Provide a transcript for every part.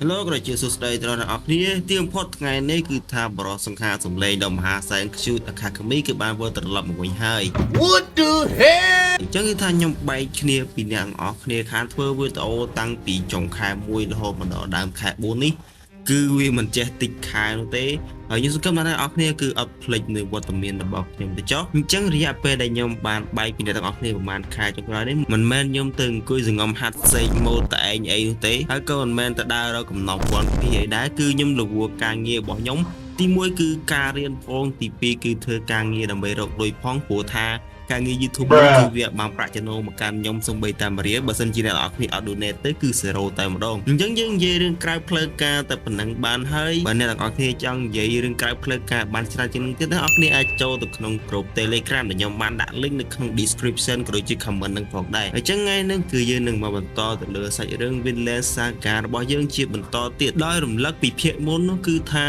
Hello ក៏ជាសួស្តីដល់អ្នកនរគ្នាទីបំផុតថ្ងៃនេះគឺថាបរោះសង្ខាសំឡេងដ៏មហាសែន Cute Academy គឺបានវិលត្រឡប់មកវិញហើយ What the hell? អញ្ចឹងគឺថាខ្ញុំបែកគ្នាពីអ្នកទាំងអស់គ្នាខានធ្វើវីដេអូតាំងពីចុងខែ1រហូតមកដល់ដើមខែ4នេះគឺវាមិនចេះតិចខែនោះទេហើយខ្ញុំសង្ឃឹមថាអ្នកទាំងអស់គ្នាគឺអត់ភ្លេចនៅវត្តមានរបស់ខ្ញុំទៅចុះអញ្ចឹងរយៈពេលដែលខ្ញុំបានបែកពីអ្នកទាំងអស់គ្នាប្រហែលខែចុងក្រោយនេះមិនមែនខ្ញុំទៅអង្គុយសងំហាត់សេកម៉ូតតែឯងអីនោះទេហើយក៏មិនមែនទៅដើររកកំណប់ One Piece អីដែរគឺខ្ញុំរវល់ការងាររបស់ខ្ញុំទី1គឺការរៀនផងទី2គឺធ្វើការងារដើម្បីរកលុយផងព្រោះថាការងារ YouTube នេះគឺវាបានប្រាក់ចំណូលមកកាន់ខ្ញុំសំបីតាមរៀលបើសិនជាអ្នកនរគ្នាអត់ donate ទៅគឺ0តែម្ដងអញ្ចឹងយើងនិយាយរឿងក្រៅផ្លូវការតែប៉ុណ្ណឹងបានហើយបើអ្នកទាំងអស់គ្នាចង់និយាយរឿងក្រៅផ្លូវការបានច្រើនជាងនេះទៀតអ្នកនរគ្នាអាចចូលទៅក្នុងក្រុម Telegram ដែលខ្ញុំបានដាក់ link នៅក្នុង description ក៏ដូចជា comment នឹងផងដែរអញ្ចឹងថ្ងៃនេះគឺយើងនឹងមកបន្តទៅលើសាច់រឿង Vinland Saga របស់យើងជាបន្តទៀតដោយរំលឹកពីភាគមុននោះគឺថា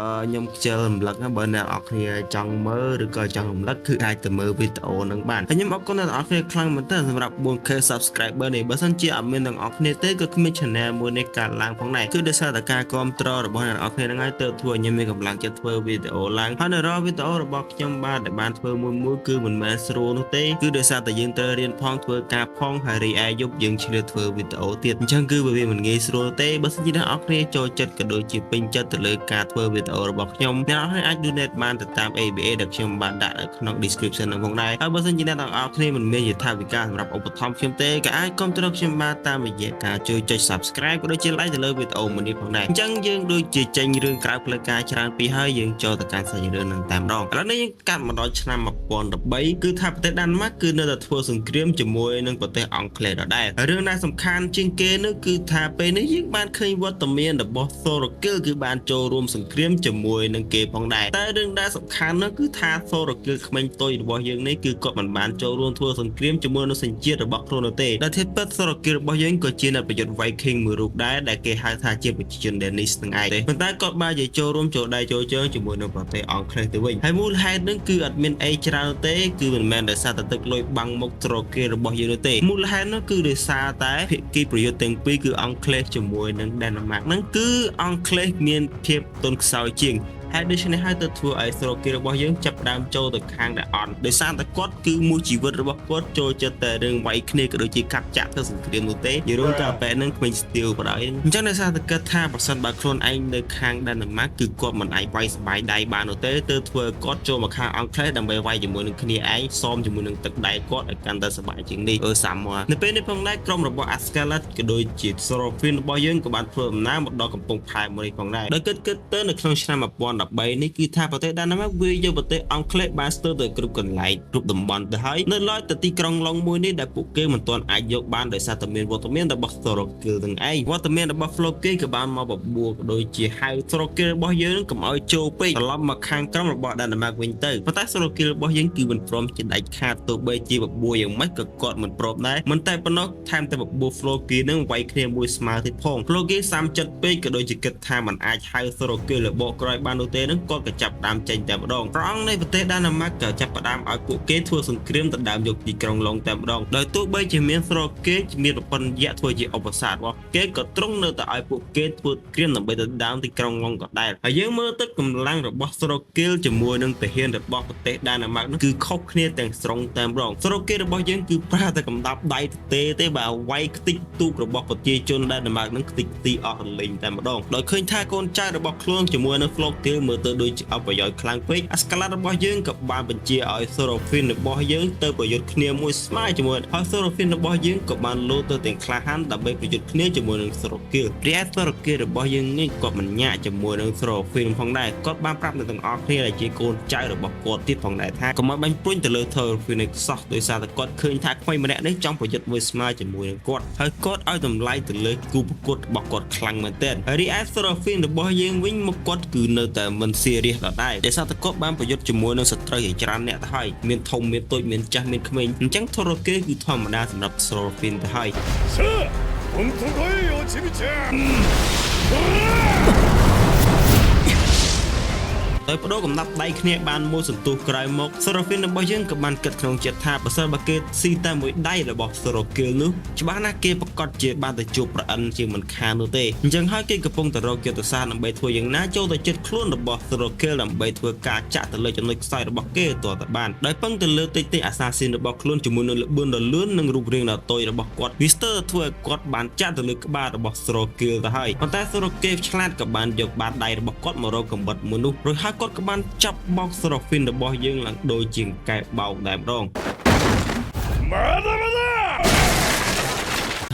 អឺខ្ញុំខ្ជិលរំលឹកណាបើអ្នកនរគ្នាចង់មើលឬក៏ចង់រំលឹកគឺអាចទៅមើលវីដេអូនឹងបានហើយខ្ញុំអរគុណអ្នកនរគ្នាខ្លាំងមែនទែនសម្រាប់ 4K subscriber នេះបើសិនជាអត់មានអ្នកនរគ្នាទេក៏គ្មាន channel មួយនេះកើតឡើងផងដែរគឺដោយសារតែការគាំទ្ររបស់អ្នកនរគ្នាហ្នឹងហើយទើបធ្វើឲ្យខ្ញុំមានកម្លាំងចិត្តធ្វើវីដេអូឡើងហើយនៅរាល់វីដេអូរបស់ខ្ញុំបាទដែលបានធ្វើមួយមួយគឺមិនមែនស្រួលនោះទេគឺដោយសារតែយើងត្រូវរៀនផងធ្វើការផងហើយរីឯយប់យើងឆ្លៀតធ្វើវីដេអូទៀតអញ្ចឹងគឺវាមិនងាយស្រួលទេបើសិនជាអ្នកនរគ្នាចូលចិត្តក៏ដូចជាពេញចិត្តទៅលើការធ្វើវីដេអូរបស់ខ្ញុំអ្នកនរគ្នាអាច donate បានទៅតាម ABA ដែលខ្ញុំបានដាក់នៅក្នុង description ហ្នឹងផងដែរហើយបើសិនជាអ្នកទាំងអស់គ្នាមិនមានយថាវិការសម្រាប់ឧបត្ថម្ភខ្ញុំទេក៏អាចគាំទ្រខ្ញុំបានតាមរយៈការជួយចុច subscribe ក៏ដូចជា like ទៅលើវីដេអូមួយនេះផងដែរអញ្ចឹងយើងដូចជាចេញរឿងក្រៅផ្លូវការច្រើនពីហើយយើងចូលទៅកាន់សាច់រឿងនឹងតែម្ដងឥឡូវនេះយើងកាត់មកដល់ឆ្នាំ1013គឺថាប្រទេសដាណឺម៉ាកគឺនៅតែធ្វើសង្គ្រាមជាមួយនឹងប្រទេសអង់គ្លេសដដែលហើយរឿងដែលសំខាន់ជាងគេនោះគឺថាពេលនេះយើងបានឃើញវត្តមានរបស់សូរគិលគឺបានចូលរួមសង្គ្រាមជាមួយនឹងគេផងដែរតែរឿងដែលសំខាន់នោះគឺថាសូរគិលក្មេងតូចរបស់យើងនេះគឺគាត់មិនបានចូលរួមធ្វើសង្គ្រាមជាមួយនឹងសញ្ជាតិរបស់ខ្លួននោះទេដែលធៀបពិតសូរគិលរបស់យើងក៏ជាអ្នកប្រយុទ្ធ Viking មួយរូបដែរដែលគេហៅថាជាប្រជាជន Danish នឹងឯងទេប៉ុន្តែគាត់បានជាចូលរួមចូលដៃចូលជើងជាមួយនឹងប្រទេសអង់គ្លេសទៅវិញហើយមូលហេតុនឹងគឺអត់មានអីច្រើនទេគឺមិនមែនដោយសារតែទឹកលុយបាំងមុខត្រគេរបស់យើងនោះទេមូលហេតុនោះគឺដោយសារតែភាគីប្រយុទ្ធទាំងពីរគឺអង់គ្លេសជាមួយនឹងដាណឺម៉ាកហ្នឹងគឺអង់គ្លេសមានភាពទន់ខ្សោយជាងហើយដូច្នេះហើយទៅធ្វើឲ្យស្រូគេរបស់យើងចាប់ផ្ដើមចូលទៅខាងដែលអន់ដោយសារតែគាត់គឺមួយជីវិតរបស់គាត់ចូលចិត្តតែរឿងវាយគ្នាក៏ដូចជាកាប់ចាក់ធ្វើសង្គ្រាមនោះទេនិយាយរួមទៅបែបហ្នឹងក្មេងស្ទាវបដ ாய் អញ្ចឹងដោយសារតែគិតថាប្រសិនបើខ្លួនឯងនៅខាងដាណឺម៉ាកគឺគាត់មិនអាចវាយសបាយដៃបាននោះទេទើបធ្វើឲ្យគាត់ចូលមកខាងអង់គ្លេសដើម្បីវាយជាមួយនឹងគ្នាឯងសមជាមួយនឹងទឹកដៃគាត់ឲ្យកាន់តែសបាយជាងនេះអឺសាមមកនៅពេលនេះផងដែរក្រុមរបស់ Askeladd ក៏ដូចជា Thorfinn របស់យើងក៏បានធ្វើដំណើរមកដល់កំពង់ផែមួយនេះផងដែរដោយគិតគិតទៅនៅក្នុងឆ្នាំ1013នេះគឺថាប្រទេសដាណឺម៉ាកវាយកប្រទេសអង់គ្លេសបានស្ទើរទៅគ្រប់កន្លែងគ្រប់តំបន់ទៅហើយនៅឡើយតែទីក្រុងឡុងមួយនេះដែលពួកគេមិនទាន់អាចយកបានដោយសារតែមានវត្តមានរបស់ Thorkill ទាំងឯងវត្តមានរបស់ Floki ក៏បានមកបបួលក៏ដូចជាហៅ Thorkill របស់យើងកុំឲ្យចូលពេកត្រឡប់មកខាងក្រុមរបស់ដាណឺម៉ាកវិញទៅប៉ុន្តែ Thorkill របស់យើងគឺមិនព្រមជាដាច់ខាតទោះបីជាបបួលយ៉ាងម៉េចក៏គាត់មិនព្រមដែរមិនតែប៉ុណ្ណោះថែមតែបបួល Floki នឹងវាយគ្នាមួយស្មើទៀតផង Floki សាំចិត្តពេកក៏ដូចជាគិតថាมันអាចហៅ Thorkill របកក្រោយបាននោះទេនឹងគាត់ក៏ចាប់ផ្ដើមចេញតែម្ដងព្រះអង្គនៃប្រទេសដាណឺម៉ាកក៏ចាប់ផ្ដើមឲ្យពួកគេធ្វើសង្គ្រាមដណ្ដើមយកទីក្រុងឡុងតែម្ដងដោយទោះបីជាមាន Thorkill មានប្រព័ន្ធយៈធ្វើជាឧបសគ្គរបស់គេក៏ទ្រង់នៅតែឲ្យពួកគេធ្វើគ្រាមដើម្បីដណ្ដើមទីក្រុងឡុងក៏ដែរហើយយើងមើលទៅកម្លាំងរបស់ Thorkill ជាមួយនឹងទាហានរបស់ប្រទេសដាណឺម៉ាកនោះគឺខុសគ្នាទាំងស្រុងតែម្ដង Thorkill របស់យើងគឺប្រើតែកំដាប់ដៃទេទេបាទវាយខ្ទេចទូករបស់ប្រជាជនដាណឺម៉ាកនឹងខ្ទេចទីអស់រលីងតែម្ដងដោយឃើញថាកូនចៅរបស់ខ្លួនជាមួយនឹង Floki មើលទៅដូចជាអប្រយោជន៍ខ្លាំងពេកអាស្កាឡារបស់យើងក៏បានបញ្ជាឲ្យ Thorfinn របស់យើងទៅប្រយុទ្ធគ្នាមួយស្មើជាមួយហើយ Thorfinn របស់យើងក៏បានលោតទៅទាំងក្លាហានដើម្បីប្រយុទ្ធគ្នាជាមួយនឹង Thorkill រីឯ Thorkill របស់យើងនេះគាត់មិនញាក់ជាមួយនឹង Thorfinn ផងដែរគាត់បានប្រាប់នៅទាំងអស់គ្នាដែលជាកូនចៅរបស់គាត់ទៀតផងដែរថាកុំឲ្យបាញ់ព្រួញទៅលើ Thorfinn នេះសោះដោយសារតែគាត់ឃើញថាក្មេងម្នាក់នេះចង់ប្រយុទ្ធមួយស្មើជាមួយនឹងគាត់ហើយគាត់ឲ្យតម្លៃទៅលើគូប្រកួតរបស់គាត់ខ្លាំងមែនទែនហើយរីឯ Thorfinn របស់យើងវិញមកគាត់គឺនៅតែមិន serious ដដែលដោយសារតែគាត់បានប្រយុទ្ធជាមួយនឹងសត្រូវជាច្រើនអ្នកទៅហើយមានធំមានតូចមានចាស់មានក្មេងអញ្ចឹង Thorkill គឺធម្មតាសម្រាប់ Thorfinn ទៅហើយ さあほんと来いよちびちゃん。ដោយបដូរកំណាប់ដៃគ្នាបានមួយសន្ទុះក្រោយមក Thorfinn របស់យើងក៏បានគិតក្នុងចិត្តថាបើសិនបើគេស៊ីតែមួយដៃរបស់ Thorkill នោះច្បាស់ណាស់គេប្រកាសជាបានទៅជួបប្រអិនជាមិនខាននោះទេអញ្ចឹងហើយគេកំពុងតែរកយុទ្ធសាស្ត្រដើម្បីធ្វើយ៉ាងណាចូលទៅចិត្តខ្លួនរបស់ Thorkill ដើម្បីធ្វើការចាក់ទៅលើចំណុចខ្សោយរបស់គេទាល់តែបានដោយពឹងទៅលើតិចតិច Assassin របស់ខ្លួនជាមួយនឹងល្បឿនដ៏លឿននិងរូបរាងដ៏តូចរបស់គាត់វាស្ទើរតែធ្វើឲ្យគាត់បានចាក់ទៅលើក្បាលរបស់ Thorkill ទៅហើយប៉ុន្តែ Thorkill ឆ្លាតក៏បានយកបាតដៃរបស់គាត់មករកកំបិតមួយនោះរួចហើយគាត់ក៏បានចាប់បោក Thorfinn របស់យើងឡើងដូចជាកែបោកតែម្ដង まだまだ。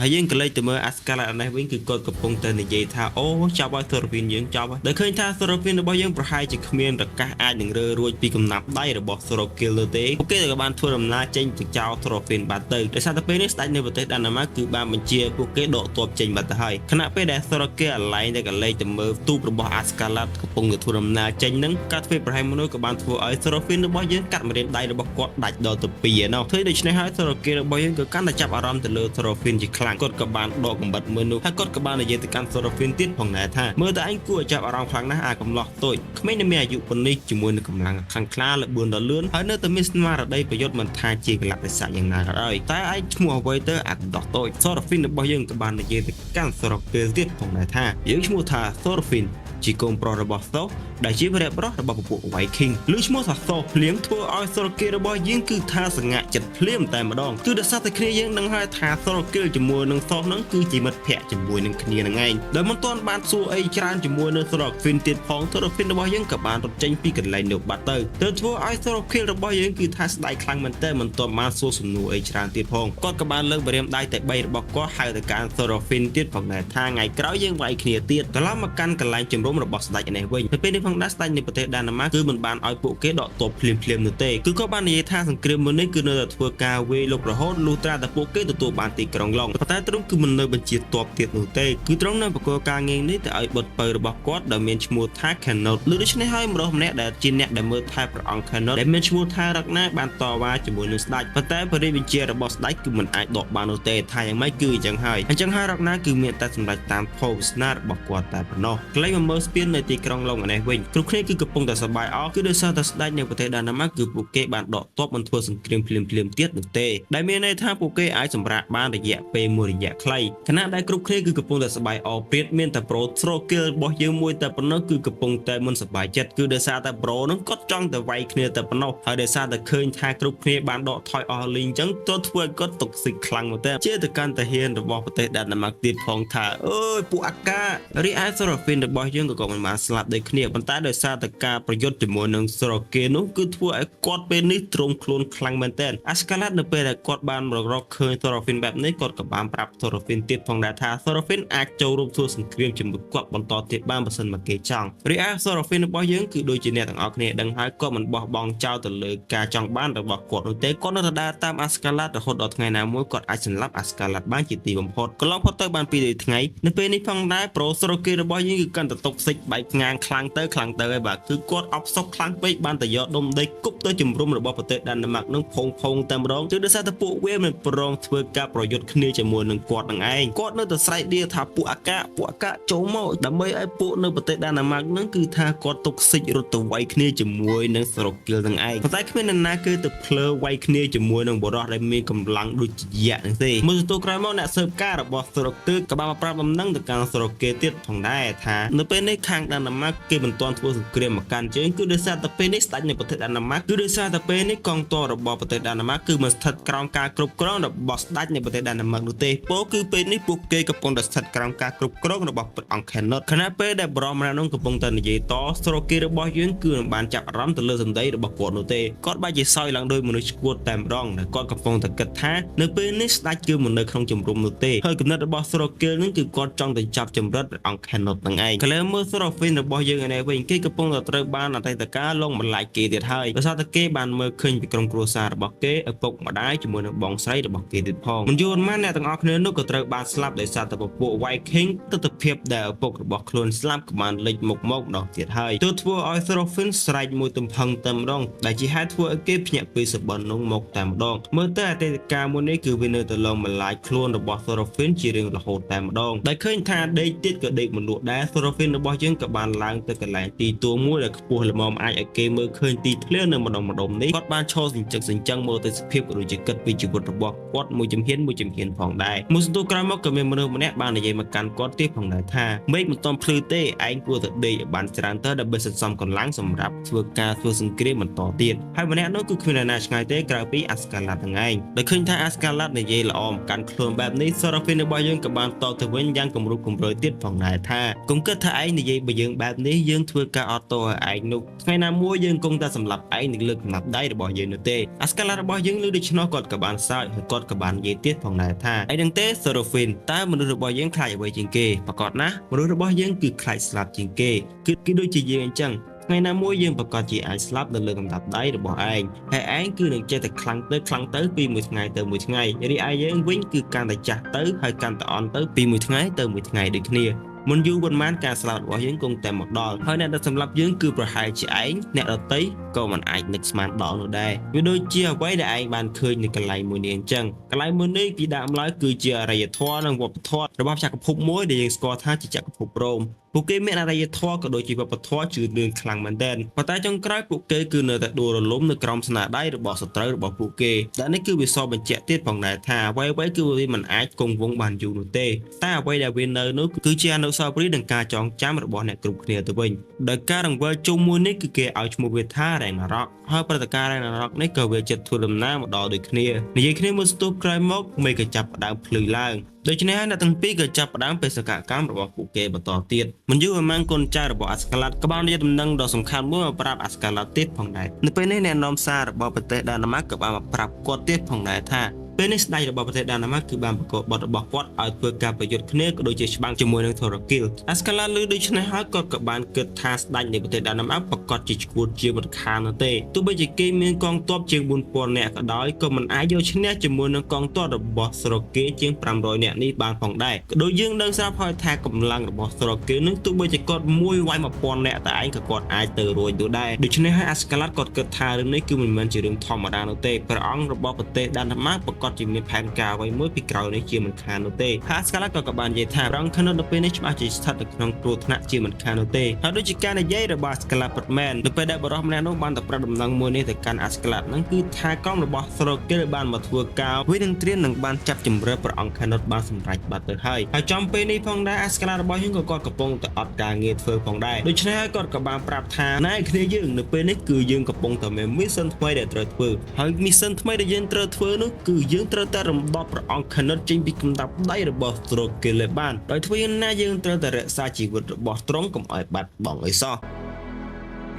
ហើយយើងក៏លេចទៅមើលអាស្កាឡានេះវិញគឺគាត់កំពុងតែនិយាយថាអូចាប់ហើយ Thorfinn យើងចាប់ហើយដែលឃើញថា Thorfinn របស់យើងប្រហែលជាគ្មានរកាសអាចនឹងរើរួចពីកំណាប់ដៃរបស់ Thorkill នោះទេពួកគេក៏បានធ្វើដំណើរចេញទៅចោល Thorfinn បាត់ទៅដោយសារតែពេលនេះស្ដេចនៅប្រទេសដាណាម៉ាគឺបានបញ្ជាពួកគេដកទ័ពចេញបាត់ទៅហើយខណៈពេលដែល Thorkill អាឡែងតែក៏លេចទៅមើលទូករបស់អាស្កាឡាកំពុងតែធ្វើដំណើរចេញហ្នឹងការធ្វើប្រហែលមនុស្សក៏បានធ្វើឲ្យ Thorfinn របស់យើងកាត់ម្រាមដៃរបស់គាត់ដាច់ដល់ទៅពីរឯណោះធ្វើដូច្នេះហើយ Thorkill របស់យើងក៏កាន់តែចាប់អារម្មណ៍ទៅលើ Thorfinn ជាខ្លាំងគាត់ក៏បានដកកំបិតមើលនោះហើយគាត់ក៏បាននិយាយទៅកាន់ Thorfinn ទៀតផងដែរថាមើលតែឯងគួរឲ្យចាប់អារម្មណ៍ខ្លាំងណាស់អាកំឡោះតូចក្មេងដែលមានអាយុប៉ុណ្នេះជាមួយនឹងកម្លាំងខ្លាំងក្លាល្បឿនដ៏លឿនហើយនៅតែមានស្មារតីប្រយុទ្ធមិនថាជាកលៈទេសៈយ៉ាងណាក៏ដោយតែឯងឈ្មោះអ្វីទៅអាកំឡោះតូច Thorfinn របស់យើងក៏បាននិយាយទៅកាន់ Thorkill ទៀតផងដែរថាយើងឈ្មោះថា Thorfinn ជាកូនប្រុសរបស់ Thor ដែលជាវីរៈប្រុសរបស់ពពួក Viking ឬឈ្មោះថា Thor ភ្លាមធ្វើឲ្យ Thorkill របស់យើងគឺថាសង្ហាក់ចិត្តភ្លាមតែម្ដងគឺដោយសារតែគ្នាយើងនឹងហើយថា Thorkill ជាមួយនឹង Thor ហ្នឹងគឺជាមិត្តភក្តិជាមួយនឹងគ្នានឹងឯងដែលមិនទាន់បានសួរអីច្រើនជាមួយនឹង Thorfinn ទៀតផង Thorfinn របស់យើងក៏បានរត់ចេញពីកន្លែងនោះបាត់ទៅទៅធ្វើឲ្យ Thorkill របស់យើងគឺថាស្ដាយខ្លាំងមែនទែនមិនទាន់បានសួរសំណួរអីច្រើនទៀតផងគាត់ក៏បានលើកបរិមដៃតែ3របស់គាត់ហៅទៅកាន់ Thorfinn ទៀតផងដែរថាថ្ងៃក្រោយយើងវាយគ្នាទៀតត្រឡប់មកកាន់កន្លែងជំរំរបស់ស្ដេចនេះវិញនៅពេលនេះផងដែរស្ដេចនៃប្រទេសដាណាម៉ាគឺមិនបានឲ្យពួកគេដកទ័ពភ្លាមៗនោះទេគឺក៏បាននិយាយថាសង្គ្រាមមួយនេះគឺនៅតែធ្វើការវាយលុករហូតលុះត្រាតែពួកគេទទួលបានទីក្រុងឡុងប៉ុន្តែទ្រង់គឺមិននៅបញ្ជាទ័ពទៀតនោះទេគឺទ្រង់នៅបកលការងារនេះទៅឲ្យបុត្រពៅរបស់គាត់ដែលមានឈ្មោះថា Canute ឬដូច្នេះហើយម្រុសម្នាក់ដែលជាអ្នកដែលមើលថែព្រះអង្គ Canute ដែលមានឈ្មោះថារកណាបានតវ៉ាជាមួយនឹងស្ដេចប៉ុន្តែព្រះរាជបញ្ជារបស់ស្ដេចគឺមិនអាចដកបាននោះទេថាយ៉ាងម៉េចគឺអញ្ចឹងហើយអញ្ចឹងហើយរកណាគឺមានតែសម្រេចតាមភោវាសនារបស់គាត់តែប៉ុណ្ណោះក្លែងមកមើលស្ពាននៅទីក្រុងឡុងឯនេះវិញគ្រប់គ្នាគឺកំពុងតែសប្បាយអស់គឺដោយសារតែស្ដេចនៅប្រទេសដាណាម៉ាគឺពួកគេបានដកទ័ពមិនធ្វើសង្គ្រាមភ្លាមៗទៀតនោះទេដែលមានន័យថាពួកគេអាចសម្រាកបានរយៈពេលមួយរយៈខ្លីខណៈដែលគ្រប់គ្នាគឺកំពុងតែសប្បាយអព្រាតមានតែប្រូ Thorkill របស់យើងមួយតែប៉ុណ្ណោះគឺកំពុងតែមិនសប្បាយចិត្តគឺដោយសារតែប្រូនឹងគាត់ចង់តែវាយគ្នាតែប៉ុណ្ណោះហើយដោយសារតែឃើញថាគ្រប់គ្នាបានដកថយអស់លីងអញ្ចឹងទៅធ្វើឲ្យគាត់តុកសិចខ្លាំងមែនទែនជាទៅកាន់តាហ៊ានរបស់ប្រទេសដាណាម៉ាកទៀតផងថាអើយពួកអាការីឯ Thorfinn របស់យើងក៏មិនបានស្លាប់ដូចគ្នាប៉ុន្តែដោយសារតែការប្រយុទ្ធជាមួយនឹង Thorkill នោះគឺធ្វើឲ្យគាត់ពេលនេះទ្រាំខ្លួនខ្លាំងមែនទែនអាស្កាឡាតនៅពេលដែលគាត់បានមករកឃើញ Thorfinn បែបនេះគាត់ក៏បានប្រាប់ Thorfinn ទៀតផងដែរថា Thorfinn អាចចូលរួមធ្វើសង្គ្រាមជាមួយគាត់បន្តទៀតបានបើសិនមកគេចង់រីឯ Thorfinn របស់យើងគឺដូចជាអ្នកទាំងអស់គ្នាដឹងហើយគាត់មិនបោះបង់ចោលទៅលើការចង់បានរបស់គាត់នោះទេគាត់នៅតែដើរតាមអាស្កាឡាតរហូតដល់ថ្ងៃណាមួយគាត់អាចសម្លាប់អាស្កាឡាតបានជាទីបំផុតកន្លងផុតទៅបានពីរថ្ងៃនៅពេលនេះផងដែរប្រូ Thorkill របស់យើងគឺកាន់តែតុកសិចបែកងាងខ្លាំងទៅខ្លាំងទៅហើយបាទគឺគាត់អបសុកខ្លាំងពេកបានតែយកដុំដីគប់ទៅជំរំរបស់ប្រទេសដាណាម៉ាកនឹងផងផងតែម្ដងគឺដោយសារតែពួកវាមិនព្រមធ្វើការប្រយុទ្ធគ្នាជាមួយនឹងគាត់នឹងឯងគាត់នៅតែស្រែកដៀថាពួកអាកាពួកអាកាចូលមកដើម្បីឲ្យពួកនៅប្រទេសដាណាម៉ាកនឹងគឺថាគាត់ទុកសិចរត់ទៅវាយគ្នាជាមួយនឹង Thorkill នឹងឯងប៉ុន្តែគ្មាននរណាគឺទៅភ្លើវាយគ្នាជាមួយនឹងបុរសដែលមានកម្លាំងដូចជាយក្សនឹងទេមួយសន្ទុះក្រោយមកអ្នកស៊ើបការរបស់ Thorkill ក៏បានមកប្រាប់ដំណឹងទៅកាន់ Thorkill ទៀតផងដែរថានៅពេលនេះខាងដាណាម៉ាកគេមិនទាន់ធ្វើសង្គ្រាមមកកាន់ជើងគឺដោយសារតែពេលនេះស្ដេចនៃប្រទេសដាណាម៉ាកគឺដោយសារតែពេលនេះកងទ័ពរបស់ប្រទេសដាណាម៉ាកគឺមិនស្ថិតក្រោមការគ្រប់គ្រងរបស់ស្ដេចនៃប្រទេសដាណាម៉ាកនោះទេពោលគឺពេលនេះពួកគេកំពុងតែស្ថិតក្រោមការគ្រប់គ្រងរបស់ព្រះអង្គ Canute ខណៈពេលដែលបរិមម្នាក់នោះកំពុងតែនិយាយត Thorkill របស់យើងគឺមិនបានចាប់អារម្មណ៍ទៅលើសម្ដីរបស់គាត់នោះទេគាត់បែរជាសើចឡើងដោយមនុស្សឈួតតែម្ដងដែលគាត់កំពុងតែគិតថានៅពេលនេះស្ដេចគឺមិននៅក្នុងជំរំនោះទេហើយគំនិតរបស់ Thorkill នឹងគឺគាត់ចង់ទៅចាប់ចម្រិតព្រះអង្គ Canute នឹងឯងកលែមើល Thorfinn របស់យើងឯនេះវិញគេកំពុងតែត្រូវបានអតីតកាលលងបន្លាចគេទៀតហើយដោយសារតែគេបានមើលឃើញពីក្រុមគ្រួសាររបស់គេឪពុកម្ដាយជាមួយនឹងបងស្រីរបស់គេទៀតផងមិនយូរប៉ុន្មានអ្នកទាំងអស់គ្នានោះក៏ត្រូវបានស្លាប់ដោយសារតែពពួក Viking ទស្សនភាពដែលឪពុករបស់ខ្លួនស្លាប់ក៏បានលេចមុខមកម្ដងទៀតហើយទើបធ្វើឲ្យ Thorfinn ស្រែកមួយទំហឹងតែម្ដងដែលជាហេតុធ្វើឲ្យគេភ្ញាក់ពីសបិននោះមកតែម្ដងមើលទៅអតីតកាលមួយនេះគឺវានៅតែលងបន្លាចខ្លួនរបស់ Thorfinn ជារៀងរហូតតែម្ដងដែលឃើញថាដេកទៀតក៏ដេកមិនលក់ដែរ Thorfinn របស់យើងក៏បានឡើងទៅកន្លែង លែងទីទួលមួយដែលខ្ពស់ល្មមអាចឲ្យគេមើលឃើញទីធ្លានៅម្ដុំម្ដុំនេះគាត់បានឈរសញ្ជឹកសញ្ជឹងមើលទៅសភាពក៏ដូចជាគិតពីជីវិតរបស់គាត់មួយជំហានមួយជំហានផងដែរមួយសន្ទុះក្រោយមកក៏មានមនុស្សម្នាក់បាននិយាយមកកាន់គាត់ទៀតផងដែរថាមេឃមិនទាន់ភ្លឺទេឯងគួរតែដេកឲ្យបានច្រើនទៅដើម្បីសន្សំកម្លាំងសម្រាប់ធ្វើការធ្វើសង្គ្រាមបន្តទៀតហើយម្នាក់នោះគឺគ្មាននរណាឆ្ងាយទេក្រៅពីអាស្កាឡាត់ហ្នឹងឯងដោយឃើញថាអាស្កាឡាត់និយាយល្អមកកាន់ខ្លួនបែបនេះសារ៉ាហ្វីនរបស់យើងក៏បានតបទៅវិញយ៉ាងគំរោះគំរើយទៀតផងដែរថាកុំគិតថាឯងនិយាយបើយើងបែបនេះយើងធ្វើការអត់ទោសឲ្យឯងនោះថ្ងៃណាមួយយើងគង់តែសម្លាប់ឯងនឹងលើកកំណាប់ដៃរបស់យើងនោះទេអាស្កាឡាត់របស់យើងលើដូច្នោះគាត់ក៏បានសើចហើយគាត់ក៏បាននិយាយទៀតផងដែរថាឯនឹងទេសារ៉ាហ្វីនតើមនុស្សរបស់យើងខ្លាចអ្វីជាងគេប្រកាសណាស់មនុស្សរបស់យើងគឺខ្លាចស្លាប់ជាងគេគឺគឺដូចជាយើងអញ្ចឹងថ្ងៃណាមួយយើងប្រកាសជាអាចស្លាប់នៅលើកណ្ដាប់ដៃរបស់ឯងហើយឯងគឺនឹងចេះតែខ្លាំងទៅខ្លាំងទៅពីមួយថ្ងៃទៅមួយថ្ងៃរីឯយើងវិញគឺកាន់តែចាស់ទៅហើយកាន់តែអន់ទៅពីមួយថ្ងៃទៅមួយថ្ងៃដូចគ្នាមុនយូរប៉ុន្មានការស្លាប់របស់យើងគង់តែមកដល់ហើយអ្នកដែលសម្លាប់យើងគឺប្រហែលជាឯងអ្នកដទៃក៏មិនអាចនឹកស្មានដល់នោះដែរវាដូចជាអ្វីដែលឯងបានឃើញនៅកន្លែងមួយនេះអញ្ចឹងកន្លែងមួយនេះពីដើមឡើយគឺជាអរិយធម៌និងវប្បធម៌របស់ចក្រភពមួយដែលយើងស្គាល់ថាជាចក្រភពរ៉ូមពួកគេមានអរិយធម៌ក៏ដូចជាវប្បធម៌ជឿនលឿនខ្លាំងមែនទែនប៉ុន្តែចុងក្រោយពួកគេគឺនៅតែដួលរលំនៅក្រោមស្នាដៃរបស់សត្រូវរបស់ពួកគេដែលនេះគឺវាសបញ្ជាក់ទៀតផងដែរថាអ្វីៗគឺវាមិនអាចគង់វង្សបានយូរនោះទេតែអ្វីដែលវានៅនោះគឺជាអនុស្សាវរីយ៍និងការចងចាំរបស់អ្នកគ្រប់គ្នាទៅវិញដោយការរង្វិលជុំមួយនេះគឺគេឲ្យឈ្មោះវាថា Ragnarok ហើយព្រឹត្តិការណ៍ Ragnarok នេះក៏វាចិត្តធ្វើដំណើរមកដល់ដូចគ្នានិយាយគ្នាមួយស្ទុះក្រោយមកមេឃក៏ចាប់ផ្ដើមភ្លឺឡើងដូច្នេះហើយអ្នកទាំងពីរក៏ចាប់ផ្ដើមបេសកកម្មរបស់ពួកគេបន្តទៀតមិនយូរប៉ុន្មានកូនចៅរបស់អាស្កាឡាត់ក៏បានយកដំណឹងដ៏សំខាន់មួយមកប្រាប់អាស្កាឡាត់ទៀតផងដែរនៅពេលនេះអ្នកនាំសាររបស់ប្រទេសដាណាម៉ាក៏បានមកប្រាប់គាត់ទៀតផងដែរថាពេលនេះស្ដេចរបស់ប្រទេសដាណាម៉ាគឺបានប្រកបបទរបស់គាត់ឲ្យធ្វើការប្រយុទ្ធគ្នាក៏ដូចជាច្បាំងជាមួយនឹងធរគីលអាស្កាឡាត់ឮដូច្នេះហើយគាត់ក៏បានគិតថាស្ដេចនៃប្រទេសដាណាម៉ាប្រកាសជាឈួតជាមិនខាននោះទេទោះបីជាគេមានកងទ័ពជាង4000នាក់ក៏ដោយក៏មិនអាចយកឈ្នះជាមួយនឹងកងទ័ពរបស់ស្រុកគេជាង500នាក់នេះបានផងដែរក៏ដូចយើងដឹងស្រាប់ហើយថាកម្លាំងរបស់ស្រុកគេនឹងទោះបីជាគាត់មួយវាយ1000នាក់តែឯងក៏គាត់អាចទៅរួចទៅដែរដូច្នេះហើយអាស្កាឡាត់គាត់គិតថារឿងនេះគឺមិនមែនជារឿងធម្មតានោះទេព្រះអង្គរបស់ប្រទេសដាណាម៉ាប្រកាសជាមានផែនការអ្វីមួយពីក្រោយនេះជាមិនខាននោះទេហើយអាស្កាឡាត់ក៏បាននិយាយថាព្រះអង្គខណនៅពេលនេះច្បាស់ជាស្ថិតនៅក្នុងគ្រោះថ្នាក់ជាមិនខាននោះទេហើយដូចជាការនិយាយរបស់អាស្កាឡាត់ពិតមែននៅពេលដែលបរិសម្នាក់នោះបានទៅប្រាប់ដំណឹងមួយនេះទៅកាន់អាស្កាឡាត់ហ្នឹងគឺថាក្រុមរបស់ស្រូគិលបានមកធ្វើការវានឹងត្រៀមនឹងបានចាប់ជំរឿព្រះអង្គខណុតបានសម្រេចបាត់ទៅហើយហើយចំពេលនេះផងដែរអាស្កាឡាត់របស់យើងក៏គាត់កំពុងតែអត់ការងារធ្វើផងដែរដូច្នេះហើយគាត់ក៏បានប្រាប់ថាណែគ្នាយើងនៅពេលនេះគឺយើងកំពុងតែមាន mission ថ្មីដែលត្រូវធ្វើហើយ mission ថ្មីដែលយើងត្រូវធ្វើនោះគឺយើងត្រូវតែរំដោះព្រះអង្គខណិតចេញពីកំដាប់ដៃរបស់ស្រូគិលឲ្យបានដោយធ្វើយ៉ាងណាយើងត្រូវតែរក្សាជីវិតរបស់ទ្រង់កុំឲ្យបាត់បង់អីសោះ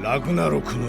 ラグナロクの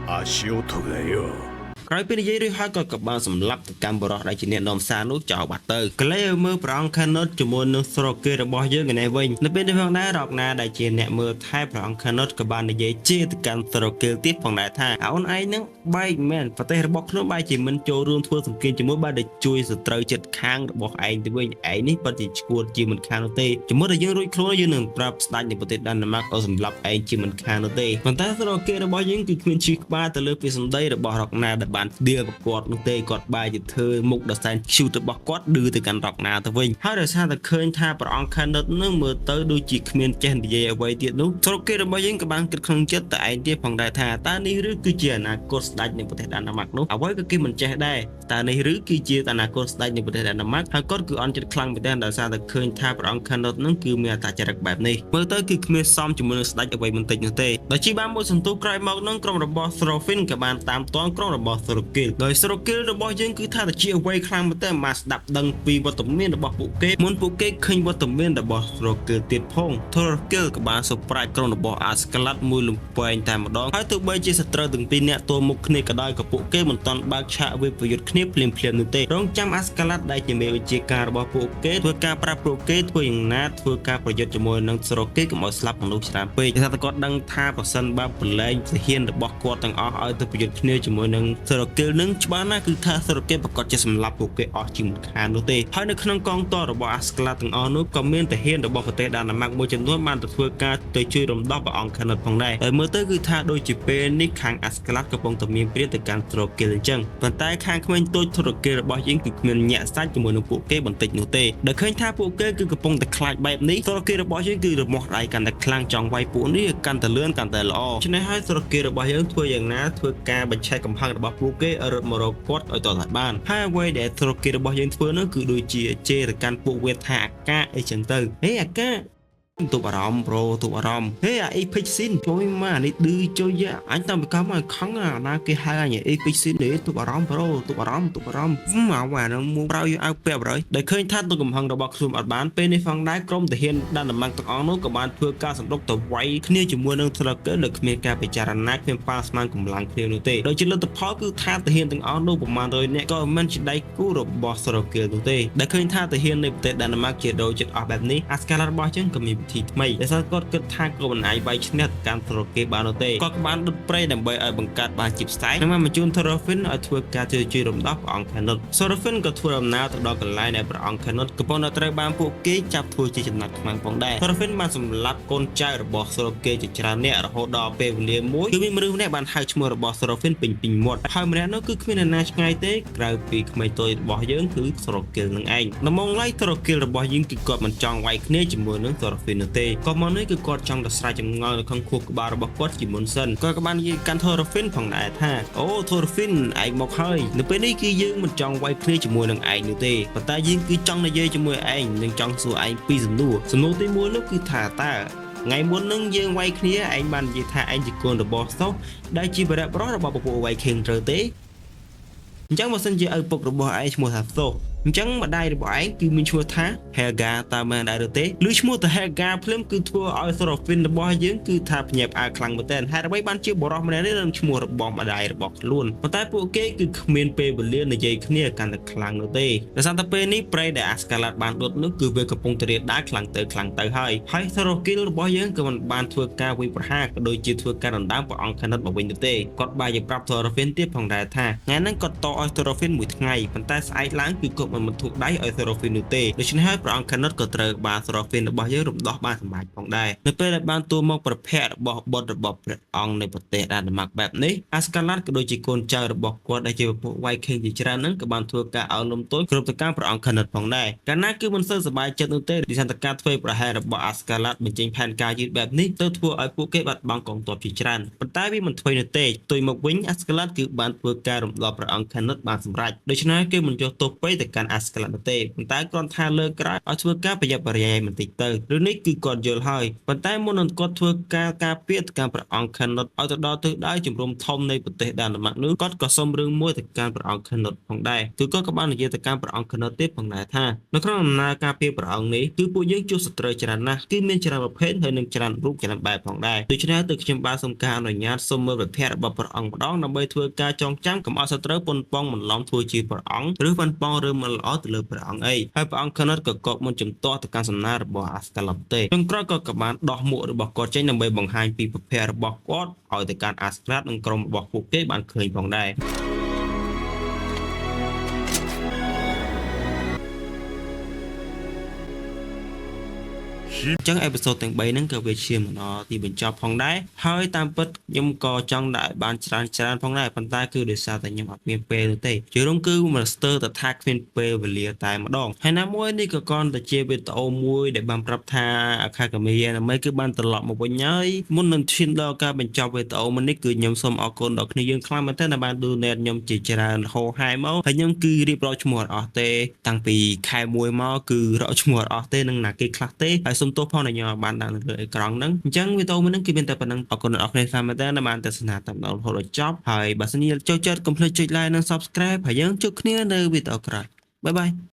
足音がよ ក្រោយពីនិយាយរួចហើយក៏ក៏បានសម្លាប់ទៅកម្មបរោះដែលជាអ្នកនាំសារនោះចោលបាត់ទៅកលេឲ្យមើលព្រះអង្គខាណុតជាមួយនឹងស្រុកគេរបស់យើងឯនេះវិញនៅពេលនេះផងដែររកណាដែលជាអ្នកមើលថែព្រះអង្គខាណុតក៏បាននិយាយជេរទៅកាន់ស្រុកគេទៀតផងដែរថាអូនឯងនឹងបែកមែនប្រទេសរបស់ខ្លួនបែរជាមិនចូលរួមធ្វើសង្គ្រាមជាមួយបែរតែជួយសត្រូវចិត្តខាងរបស់ឯងទៅវិញឯងនេះពិតជាឈួតជាមិនខាននោះទេជាមួយតែយើងរួចខ្លួនយើងនឹងប្រាប់ស្ដេចនៃប្រទេសដាណាម៉ាកឲ្យសម្លាប់ឯងជាមិនខាននោះទេប៉ុន្តែស្រុកគេរបស់យើងគឺគ្មានឈឺក្បាលទៅលើពីសម្ដីរបស់រកណាដែលបានដៀលប្រកួតនោះទេគាត់បែរជាធ្វើមុខដ៏សែនឈូតរបស់គាត់ឌឺទៅកាន់រកណាទៅវិញហើយដោយសារតែឃើញថាព្រះអង្គខាណិតនឹងមើលទៅដូចជាគ្មានចេះនិយាយអ្វីទៀតនោះស្រុកគេរបស់យើងក៏បានគិតក្នុងចិត្តតែឯងទៀតផងដែរថាតើនេះឬគឺជាអនាគតស្ដេចនៃប្រទេសដាណាម៉ាកនោះអ្វីក៏គេមិនចេះដែរតើនេះឬគឺជាអនាគតស្ដេចនៃប្រទេសដាណាម៉ាកហើយគាត់គឺអន់ចិត្តខ្លាំងមែនទែនដោយសារតែឃើញថាព្រះអង្គខាណិតនឹងគឺមានអត្តចរិតបែបនេះមើលទៅគឺគ្មានសមជាមួយនឹងស្ដេចអ្វីបន្តិចនោះទេដោយជាបានមួយសន្ទុះក្រោយមកនឹងក្រុមរបស់ Throfin ក៏បានតាមទាន់ក្រុមរបស់ Throkil ដោយ Throkil របស់យើងគឺថាទៅជាអ្វីខ្លាំងមែនទែនមកស្ដាប់ដឹងពីវត្តមានរបស់ពួកគេមុនពួកគេឃើញវត្តមានរបស់ Throkil ទៀតផង Throkil ក៏បានសុប្រាច់ក្រុមរបស់ Askeladd មួយលំពែងតែម្ដងហើយទោះបីជាសត្រូវទាំងពីរនាក់ទល់មុខគ្នាក៏ដោយក៏ពួកគេមិនទាន់បើកឆាកវាប្រយុទ្ធគ្នាភ្លាមៗនោះទេរងចាំ Askeladd ដែលជាមេវិជាការរបស់ពួកគេធ្វើការប្រាប់ពួកគេធ្វើយ៉ាងណាធ្វើការប្រយុទ្ធជាមួយនឹង Throkil កុំឲ្យស្លាប់មនុស្សច្រើនពេកដោយសារតែគាត់ដឹងថាប្រសិនបើប្រឡែងទាហានរបស់គាត់ទាំងអស់ឲ្យទៅប្រយុទ្ធគ្នាជាមួយនឹង Thorkell នឹងច្បាស់ណាស់គឺថា Thorkell ប្រកាសជាសម្លាប់ពួកគេអស់ជាមិនខាននោះទេហើយនៅក្នុងកងទ័ពរបស់ Askeladd ទាំងអស់នោះក៏មានទាហានរបស់ប្រទេសដាណាម៉ាកមួយចំនួនបានទៅធ្វើការទៅជួយរំដោះព្រះអង្គ Kenneth ផងដែរហើយមើលទៅគឺថាដូចជាពេលនេះខាង Askeladd កំពុងតែមានព្រាទៅកាន់ Thorkell អញ្ចឹងប៉ុន្តែខាងក្មេងតូច Thorkell របស់យើងគឺគ្មានញាក់សាច់ជាមួយនឹងពួកគេបន្តិចនោះទេដែលឃើញថាពួកគេគឺកំពុងតែខ្លាចបែបនេះ Thorkell របស់យើងគឺរមាស់ដៃកាន់តែខ្លាំងចង់វាយពួកនេះកាន់តែលឿនកាន់តែល្អដូច្នេះហើយ Thorkell របស់យើងធ្វើយ៉ាងណាធ្វើការបញ្ឆេះកំហឹងរបស់ពួកគេឲ្យរត់មករកគាត់ឲ្យតតែបានហើយអ្វីដែល Thorkell របស់យើងធ្វើនោះគឺដូចជាជេរទៅកាន់ពួកវាថាអាកាអីចឹងទៅហេអាកាទប់អារម្មណ៍ bro ទប់អារម្មណ៍ហេអា Epic Sin ជួយមកអានេះឌឺជួយអញតាមពីកម្មឲ្យខឹងអាណាគេហៅអញ Epic Sin នេះទប់អារម្មណ៍ bro ទប់អារម្មណ៍ទប់អារម្មណ៍មកអាហ្នឹងមកប្រៅយកឲ្យពាក់ប្រយដែលឃើញថាទុកកំហឹងរបស់ខ្លួនអត់បានពេលនេះផងដែរក្រុមទាហានដានម៉ាំងទាំងអស់នោះក៏បានធ្វើការសម្រុកទៅវាយគ្នាជាមួយនឹង Thorkell ដោយគ្មានការពិចារណាគ្មានប៉ាស្មានកម្លាំងគ្នានោះទេដោយជាលទ្ធផលគឺថាទាហានទាំងអស់នោះប្រមាណ100នាក់ក៏មិនមែនជាដៃគូរបស់ Thorkell នោះទេដែលឃើញថាទាហាននៃប្រទេសដាណាម៉ាកជាដូចចិត្តអស់បែបនេះអាស្កាឡារបស់ចឹងក៏មានវិធីថ្មីដោយសារគាត់គិតថាក៏មិនអាចវាយឈ្នះទៅកាន់ Thorkell បាននោះទេគាត់ក៏បានដុតព្រៃដើម្បីឲ្យបង្កើតបានជាផ្សែងនិងបានបញ្ជូន Thorfinn ឲ្យធ្វើការជួយជួយរំដោះព្រះអង្គ Canute Thorfinn ក៏ធ្វើដំណើរទៅដល់កន្លែងដែលព្រះអង្គ Canute កំពុងតែត្រូវបានពួកគេចាប់ធ្វើជាចំណាត់ខ្មាំងផងដែរ Thorfinn បានសម្លាប់កូនចៅរបស់ Thorkell ជាច្រើនអ្នករហូតដល់ពេលវេលាមួយគឺមានមនុស្សម្នាក់បានហៅឈ្មោះរបស់ Thorfinn ពេញពេញមាត់ហើយម្នាក់នោះគឺគ្មាននរណាឆ្ងាយទេក្រៅពីក្មេងតូចរបស់យើងគឺ Thorkell នឹងឯងដំបូងឡើយ Thorkell របស់យើងគឺគាត់មិនចង់វាយគ្នាជាមួយនឹង Thorfinn នោះទេក៏មកនេះគឺគាត់ចង់ដោះស្រាយចម្ងល់នៅក្នុងខួរក្បាលរបស់គាត់ជាមុនសិនគាត់ក៏បាននិយាយកាន់ Thorfinn ផងដែរថាអូ Thorfinn ឯងមកហើយនៅពេលនេះគឺយើងមិនចង់វាយគ្នាជាមួយនឹងឯងនោះទេប៉ុន្តែយើងគឺចង់និយាយជាមួយឯងនិងចង់សួរឯងពីរសំណួរសំណួរទី1នោះគឺថាតើថ្ងៃមុននឹងយើងវាយគ្នាឯងបាននិយាយថាឯងជាកូនរបស់សុសដែលជាបរិបរោះរបស់ពពួក Viking ត្រូវទេអញ្ចឹងបើសិនជាឪពុករបស់ឯងឈ្មោះថាសុសអញ្ចឹងម្ដាយរបស់ឯងគឺមានឈ្មោះថា Helga តើមែនដែរឬទេឬឈ្មោះថា Helga ភ្លាមគឺធ្វើឲ្យ Thorfinn របស់យើងគឺថាភ្ញាក់ផ្អើលខ្លាំងមែនទែនហេតុអ្វីបានជាបុរសម្នាក់នេះនឹងឈ្មោះរបស់ម្ដាយរបស់ខ្លួនប៉ុន្តែពួកគេគឺគ្មានពេលវេលានិយាយគ្នាកាន់តែខ្លាំងនោះទេដោយសារតែពេលនេះព្រៃដែល Askeladd បានដុតនោះគឺវាកំពុងតែរាលដាលខ្លាំងទៅខ្លាំងទៅហើយហើយ Thorkell របស់យើងក៏មិនបានធ្វើការវាយប្រហារក៏ដូចជាធ្វើការដណ្ដើមព្រះអង្គ Canute មកវិញនោះទេគាត់បែរជាប្រាប់ Thorfinn ទៀតផងដែរថាថ្ងៃហ្នឹងគាត់តឲ្យ Thorfinn មួយថ្ងៃប៉ុន្តែស្អែកឡើងគឺគាត់មិនបន្ធូរដៃឲ្យ Thorfinn នោះទេដូច្នេះហើយព្រះអង្គ Canute ក៏ត្រូវបាន Thorfinn របស់យើងរំដោះបានសម្រេចផងដែរនៅពេលដែលបានទទួលមកប្រភពរបស់បុត្ររបស់ព្រះអង្គនៃប្រទេសដាណាម៉ាកបែបនេះ Askeladd ក៏ដូចជាកូនចៅរបស់គាត់ដែលជាពពួក Viking ជាច្រើនហ្នឹងក៏បានធ្វើការឲ្យលំទោនគ្រប់ទៅកាន់ព្រះអង្គ Canute ផងដែរកាលណាគឺមិនសូវសប្បាយចិត្តនោះទេដោយសារតែការធ្វើប្រហែលរបស់ Askeladd បញ្ចេញផែនការយឺតបែបនេះទៅធ្វើឲ្យពួកគេបាត់បង់កងទ័ពជាច្រើនប៉ុន្តែវាមិនធ្វើនោះទេផ្ទុយមកវិញ Askeladd គឺបានធ្វើការរំដោះព្រះអង្គ Canute បានសម្រេចដូច្នេះគេមិនយកទោសពេកទៅកាន់ Askeladd នោះទេប៉ុន្តែគ្រាន់ថាលើកក្រោយឲ្យធ្វើការប្រយ័ត្នប្រយែងបន្តិចទៅរឿងនេះគឺគាត់យល់ហើយប៉ុន្តែមុននឹងគាត់ធ្វើការការពារទៅកាន់ព្រះអង្គ Canute ឲ្យទៅដល់ទិសដៅជំរំធំនៃប្រទេសដាណាម៉ាកនោះគាត់ក៏សុំរឿងមួយទៅកាន់ព្រះអង្គ Canute ផងដែរគឺគាត់ក៏បាននិយាយទៅកាន់ព្រះអង្គ Canute ទៀតផងដែរថានៅក្នុងដំណើរការពារព្រះអង្គនេះគឺពួកយើងជួបសត្រូវច្រើនណាស់គឺមានច្រើនប្រភេទហើយនិងច្រើនរូបច្រើនបែបផងដែរដូច្នេះទើបខ្ញុំបាទសូមការអនុញ្ញាតសូមមើលប្រភេទរបស់ព្រះអង្គម្ដងដើម្បីធ្វើការចងចាំកុំឲ្យសត្រូវប៉ុនប៉ងបន្លំធ្វើជាព្រះអង្គឬប៉ុនប៉ងរឿងមិនល្អទៅលើព្រះអង្គអីហើយព្រះអង្គ Canute ក៏កបមុនជំទាស់ទៅកាន់សំណើរបស់ Askeladd ទេចុងក្រោយក៏ក៏បានដោះមួករបស់គាត់ចេញដើម្បីបង្ហាញពីប្រភេទរបស់គាត់ឲ្យទៅកាន់ Askeladd និងក្រុមរបស់ពួកគេបានឃើញផងដែរ អញ្ចឹង episode ទាំង3ហ្នឹងក៏វាឈានមកដល់ទីបញ្ចប់ផងដែរហើយតាមពិតខ្ញុំក៏ចង់ដាក់ឲ្យបានច្រើនច្រើនផងដែរប៉ុន្តែគឺដោយសារតែខ្ញុំអត់មានពេលនោះទេជារួមគឺមិនស្ទើរតែថាគ្មានពេលវេលាតែម្ដងហើយណាមួយនេះក៏គ្រាន់តែជាវីដេអូមួយដែលបានប្រាប់ថាAkagami Anime គឺបានត្រឡប់មកវិញហើយមុននឹងឈានដល់ការបញ្ចប់វីដេអូមួយនេះគឺខ្ញុំសូមអរគុណដល់គ្នាយើងខ្លាំងមែនទែនដែលបាន donate ខ្ញុំជាច្រើនហោហែមកហើយខ្ញុំគឺរៀបរាប់ឈ្មោះអត់អស់ទេតាំងពីខែ1មកគឺរកឈ្មោះអត់អស់ទេនឹងណាគេខ្លះទេហើយសូមទោសផងដែលខ្ញុំបានដាក់នៅលើអេក្រង់ហ្នឹងអញ្ចឹងវីដេអូមួយហ្នឹងគឺមានតែប៉ុណ្្នឹងអរគុណដល់អ្នកគ្នាខ្លាំងមែនទែនដែលបានទស្សនាតាមដល់រហូតដល់ចប់ហើយបើសិនជាចូលចិត្តកុំភ្លេចចុច like និង subscribe ហើយយើងជួបគ្នានៅវីដេអូក្រោយ bye bye.